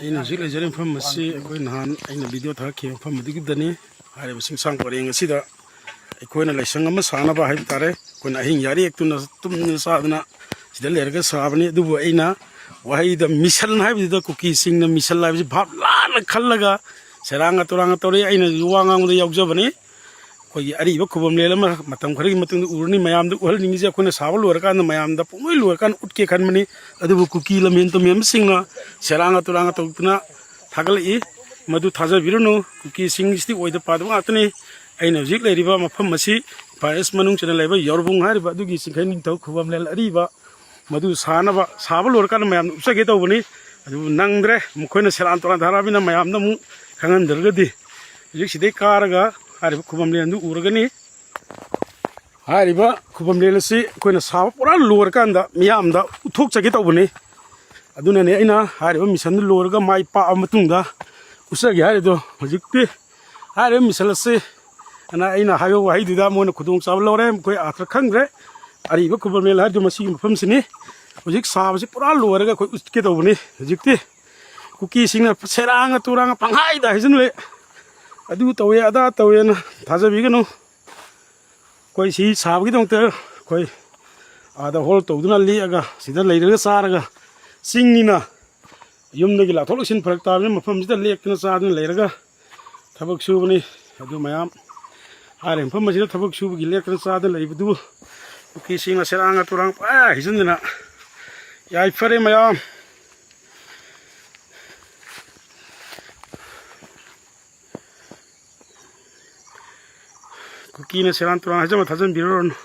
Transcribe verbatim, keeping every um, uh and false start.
ꯑꯩꯅ ꯍꯧꯖꯤꯛ ꯂꯩꯖꯔꯤꯕ ꯃꯐꯝ ꯑꯁꯤ ꯑꯩꯈꯣꯏ ꯅꯍꯥꯟ ꯑꯩꯅ ꯚꯤꯗꯤꯑꯣ ꯊꯥꯒꯠꯈꯤꯕ ꯃꯐꯝ ꯑꯗꯨꯗꯅꯤ꯫ ꯍꯥꯏꯔꯤꯕ ꯆꯤꯡꯁꯥꯡ ꯄꯔꯦꯡ ꯑꯁꯤꯗ ꯑꯩꯈꯣꯏꯅ ꯂꯥꯏꯁꯪ ꯑꯃ ꯁꯥꯅꯕ ꯍꯥꯏꯕ ꯇꯥꯔꯦ, ꯑꯩꯈꯣꯏꯅ ꯑꯍꯤꯡ ꯌꯥꯔꯦꯛꯇꯨꯅ ꯇꯨꯝꯗꯅ ꯆꯥꯗꯅ ꯁꯤꯗ ꯂꯩꯔꯒ ꯁꯥꯕꯅꯤ꯫ ꯑꯗꯨꯕꯨ ꯑꯩꯅ ꯋꯥꯍꯩꯗ ꯃꯤꯁꯟ ꯍꯥꯏꯕꯁꯤꯗ, ꯀꯨꯀꯤꯁꯤꯡꯅ ꯃꯤꯁꯟ ꯍꯥꯏꯕꯁꯤ ꯚꯥꯞ ꯂꯥꯟꯅ ꯈꯜꯂꯒ ꯁꯦꯔꯥꯡꯒ ꯇꯨꯔꯥꯡꯒ ꯇꯧꯔꯛꯏ꯫ ꯑꯩꯅ ꯋꯥ ꯉꯥꯡꯕꯗ ꯌꯥꯎꯖꯕꯅꯤ꯫ ꯑꯩꯈꯣꯏꯒꯤ ꯑꯔꯤꯕ ꯈꯨꯕꯝ ꯂꯦꯟ ꯑꯃ ꯃꯇꯝ ꯈꯔꯒꯤ ꯃꯇꯨꯡꯗ ꯎꯔꯅꯤ꯫ ꯃꯌꯥꯝꯗ ꯎꯍꯟꯅꯤꯡꯉꯤꯁꯦ, ꯑꯩꯈꯣꯏꯅ ꯁꯥꯕ ꯂꯣꯏꯔꯀꯥꯟꯗ ꯃꯌꯥꯝꯗ ꯄꯨꯡꯂꯣꯏ ꯂꯣꯏꯔꯀꯥꯟꯗ ꯎꯠꯀꯦ ꯈꯟꯕꯅꯤ꯫ ꯑꯗꯨꯕꯨ ꯀꯨꯀꯤ ꯂꯝꯍꯦꯟ ꯇꯨꯝꯍꯦꯟꯕꯁꯤꯡꯅ ꯁꯦꯔꯥꯡꯒ ꯇꯨꯔꯥꯡꯒ ꯇꯧꯗꯨꯅ ꯊꯥꯒꯠꯂꯛꯏ꯫ ꯃꯗꯨ ꯊꯥꯖꯕꯤꯔꯨꯅꯨ, ꯀꯨꯀꯤꯁꯤꯡꯁꯤꯗꯤ ꯑꯣꯏꯗ ꯄꯥꯗꯕ ꯉꯥꯛꯇꯅꯤ꯫ ꯑꯩꯅ ꯍꯧꯖꯤꯛ ꯂꯩꯔꯤꯕ ꯃꯐꯝ ꯑꯁꯤ ꯏꯝꯐꯥꯜ ꯏꯁ ꯃꯅꯨꯡ ꯆꯟꯅ ꯂꯩꯕ ꯌꯥꯎꯔꯕꯨꯡ ꯍꯥꯏꯔꯤꯕ ꯑꯗꯨꯒꯤ ꯆꯤꯡꯈꯩ ꯅꯤꯡꯊꯧ ꯈꯨꯕꯝ ꯂꯦꯟ ꯑꯔꯤꯕ ꯃꯗꯨ ꯁꯥꯅꯕ, ꯁꯥꯕ ꯂꯣꯏꯔꯀꯥꯟꯗ ꯃꯌꯥꯝꯗ ꯎꯠꯆꯒꯦ ꯇꯧꯕꯅꯤ꯫ ꯑꯗꯨꯕꯨ ꯅꯪꯗ꯭ꯔꯦ, ꯃꯈꯣꯏꯅ ꯁꯦꯔꯥꯟ ꯇꯨꯔꯥꯟ ꯊꯥꯔꯛꯑꯕꯅꯤꯅ ꯃꯌꯥꯝꯗ ꯑꯃꯨꯛ ꯈꯪꯍꯟꯗ꯭ꯔꯒꯗꯤ꯫ ꯍꯧꯖꯤꯛ ꯁꯤꯗꯩ ꯀꯥꯔꯒ ꯍꯥꯏꯔꯤꯕ ꯈꯨꯕꯝ ꯂꯦꯟꯗꯨ ꯎꯔꯒꯅꯤ꯫ ꯍꯥꯏꯔꯤꯕ ꯈꯨꯕꯝ ꯂꯦꯟ ꯑꯁꯤ ꯑꯩꯈꯣꯏꯅ ꯁꯥꯕ ꯄꯨꯔꯥ ꯂꯣꯏꯔꯀꯥꯟꯗ ꯃꯤꯌꯥꯝꯗ ꯎꯠꯊꯣꯛꯆꯒꯦ ꯇꯧꯕꯅꯤ꯫ ꯑꯗꯨꯅꯅꯦ ꯑꯩꯅ ꯍꯥꯏꯔꯤꯕ ꯃꯤꯁꯟꯗꯨ ꯂꯣꯏꯔꯒ ꯃꯥꯏ ꯄꯥꯛꯑ ꯃꯇꯨꯡꯗ ꯎꯠꯆꯒꯦ ꯍꯥꯏꯔꯤꯗꯣ꯫ ꯍꯧꯖꯤꯛꯇꯤ ꯍꯥꯏꯔꯤꯕ ꯃꯤꯁꯟ ꯑꯁꯤ ꯑꯅ ꯑꯩꯅ ꯍꯥꯏꯕ ꯋꯥꯍꯩꯗꯨꯗ ꯃꯣꯏꯅ ꯈꯨꯗꯣꯡꯆꯥꯕ ꯂꯧꯔꯦ, ꯃꯈꯣꯏ ꯑꯥꯔꯊ ꯈꯪꯗ꯭ꯔꯦ꯫ ꯑꯔꯤꯕ ꯈꯨꯕꯝ ꯂꯦꯟ ꯍꯥꯏꯔꯤꯗꯣ ꯃꯁꯤꯒꯤ ꯃꯐꯝꯁꯤꯅꯤ꯫ ꯍꯧꯖꯤꯛ ꯁꯥꯕꯁꯤ ꯄꯨꯔꯥ ꯂꯣꯏꯔꯒ ꯑꯩꯈꯣꯏ ꯎꯠꯀꯦ ꯇꯧꯕꯅꯤ꯫ ꯍꯧꯖꯤꯛꯇꯤ ꯀꯨꯀꯤꯁꯤꯡꯅ ꯁꯦꯔꯥꯡꯒ ꯇꯨꯔꯥꯡꯒ ꯄꯪꯍꯥꯏꯗ ꯍꯥꯏꯖꯤꯜꯂꯦ, ꯑꯗꯨ ꯇꯧꯋꯦ ꯑꯗꯥ ꯇꯧꯋꯦꯅ ꯊꯥꯖꯕꯤꯒꯅꯨ꯫ ꯑꯩꯈꯣꯏ ꯁꯤ ꯁꯥꯕꯒꯤꯗꯃꯛꯇ ꯑꯩꯈꯣꯏ ꯑꯥꯗ ꯍꯣꯜ ꯇꯧꯗꯨꯅ ꯂꯦꯛꯑꯒ ꯁꯤꯗ ꯂꯩꯔꯒ ꯆꯥꯔꯒ, ꯆꯤꯡꯅꯤꯅ ꯌꯨꯝꯗꯒꯤ ꯂꯥꯊꯣꯛ ꯂꯥꯛꯁꯤꯟ ꯐꯔꯛ ꯇꯥꯕꯅꯤꯅ ꯃꯐꯝꯁꯤꯗ ꯂꯦꯛꯇꯅ ꯆꯥꯗꯅ ꯂꯩꯔꯒ ꯊꯕꯛ ꯁꯨꯕꯅꯤ꯫ ꯑꯗꯨ ꯃꯌꯥꯝ ꯍꯥꯏꯔꯤꯕ ꯃꯐꯝ ꯑꯁꯤꯗ ꯊꯕꯛ ꯁꯨꯕꯒꯤ ꯂꯦꯛꯇꯅ ꯆꯥꯗꯅ ꯂꯩꯕꯗꯨ ꯀꯨꯀꯤꯁꯤꯡꯅ ꯁꯦꯔꯥꯡꯒ ꯇꯨꯔꯥꯡ ꯄꯪꯍꯥꯏ ꯍꯥꯏꯖꯤꯟꯗꯅ꯫ ꯌꯥꯏꯐꯔꯦ ꯃꯌꯥꯝ꯫ ꯀꯨꯀꯤꯅ ꯁꯦꯔꯥꯟ ꯇꯨꯔꯥꯟ ꯍꯥꯏꯖꯕ ꯊꯥꯖꯟꯕꯤꯔꯨꯔꯅꯨ꯫